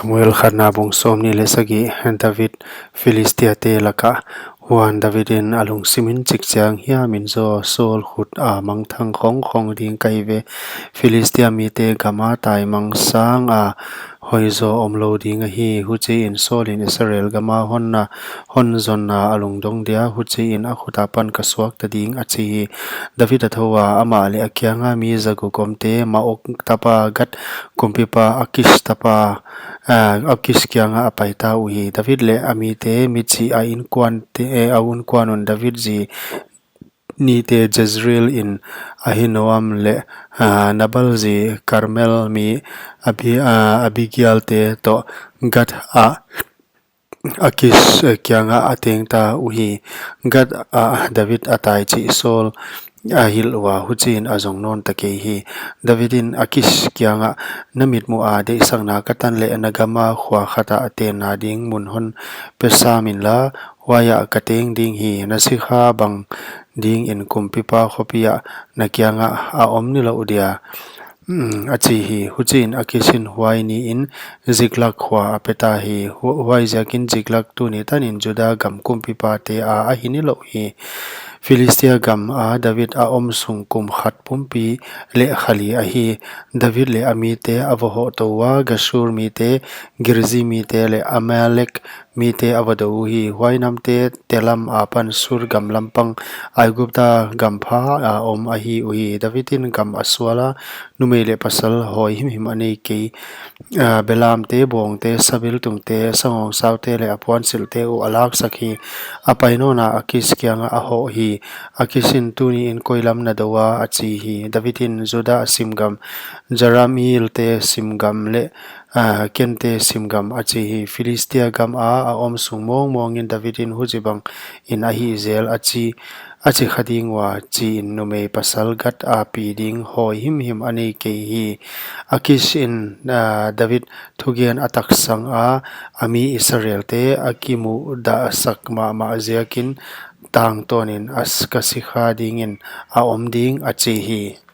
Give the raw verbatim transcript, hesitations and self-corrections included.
Samuel khatna bung sawmnih leh sagih. David Philistiate lakah. Huan David in a lungsim in chik chiang hiam in zaw Saul khut a mangthang khongkhong ding ka hi ve. Philistia mite gam a taimang sang a hoihzaw omlou ding ahi. Huchiin Saul in Israel gam a honna, hon zonna a lungdong dia, huchiin a khut apan ka suakta ding, a chi hi. David a thou a, amah leh a kianga mi zaguk omte, Maok tapa Gat kumpipa Akis tapa, ah, Akis kianga a paita uhi. David leh a mite, michih a inkuante, eh, a inkuan un David zi nite Jezreel in Ahinoam leh, ah, Nabal zi Karmel mi Abi-, ah, Abigail te toh Gat a Akis, eh, kianga a tengta uhi. Gat a David a tai chih Saul a hilh ua, huchiin a zong nawnta kei hi. David in Akis kiangah, na mitmuh a deihsakna ka tan leh na gam a khua khat ah tenna ding mun hon pe sam inla, huaiah ka teng ding hi. Na sikha bang dingin kumpipa khopi ah na kiangah a om nilouh dia, mm, a chi hi. Huchiin Akis in huai niin Ziklag khua a peta hi. Hu-, huaiziakin Ziklag tuni tanin Juda gam kumpipate a ahi nilouh hi. Philistia gam a David a om sung kum khat pumpi leh kha li ahi. David leh a mite a va hoh tou ua, Gashur mite, Girzi mite leh Amalek mite a va dou uhi. Huai namte Telam apan Sur gam lampang Aigupta gam pha a om ahi uhi. David in gam a sual a, numei leh pasal hawi himhim a nei kei. Ah, belamte, bawngte, sabiltungte, sanghawngsaute leh a puansilhte uh a laksak hi. A pai nawn a Akis kiangah a hoh hi. Akis in, tuniin koi lam na dou a, a chi hi. David in, Juda simgam, Jerahmeelte simgam leh, ah, Kente simgam, a chi hi. Philistia gam a a om sung mawngmawngin David in huchibangin a hih zel a chi, a chi kha ding ua, chiin numei pasal Gat a pi ding hawi himhim a nei kei hi. Akis in, ah, David thugen a taksang a, a mi Israelte a kimuhdahsak mahmah ziakin tangtawnin a s-, ka sikha dingin a om ding, a chi hi.